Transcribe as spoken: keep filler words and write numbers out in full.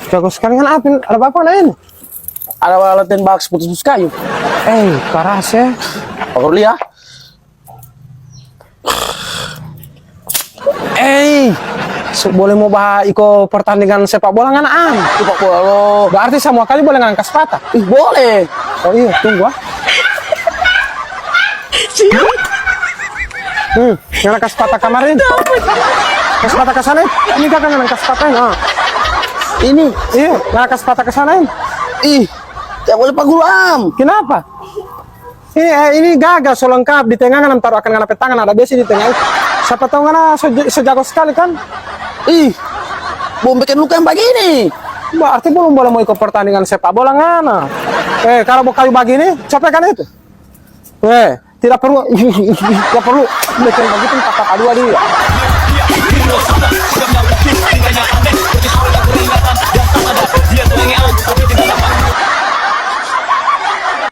Jago sekali kan, apa? Ada apa lain? Ada latihan bak putus-putus kayu. Eh, keras ya. Aku lihat. Eh, so, boleh mo ba iko pertandingan sepak bola ngana, Am? Sepak bola lo. Berarti samua kali boleh ngana kas pata? Ih, boleh. Oh iya, tunggu ah. Hmm, ngana kas pata kamarin. Kas pata ka sana. Ini kaka ngana kas pata, nah. Ini. Iya, ngana kas pata ka sana. Ih, tak boleh pagulu, Am. Kenapa? Ini, eh, ini gaga so lengkap, di tenga ngana taru akang ngana pe tangan, ada besi di tenga itu. Sapa tau ngana so, so jago sekali kan? Ih, bom bikin luka yang bagini. Berarti belum boleh mo iko pertandingan sepak bola ngana. Eh, kalau mo kayu bagini, capek kan itu? Eh, tidak perlu, tidak perlu bikin begitu, empat dua dia.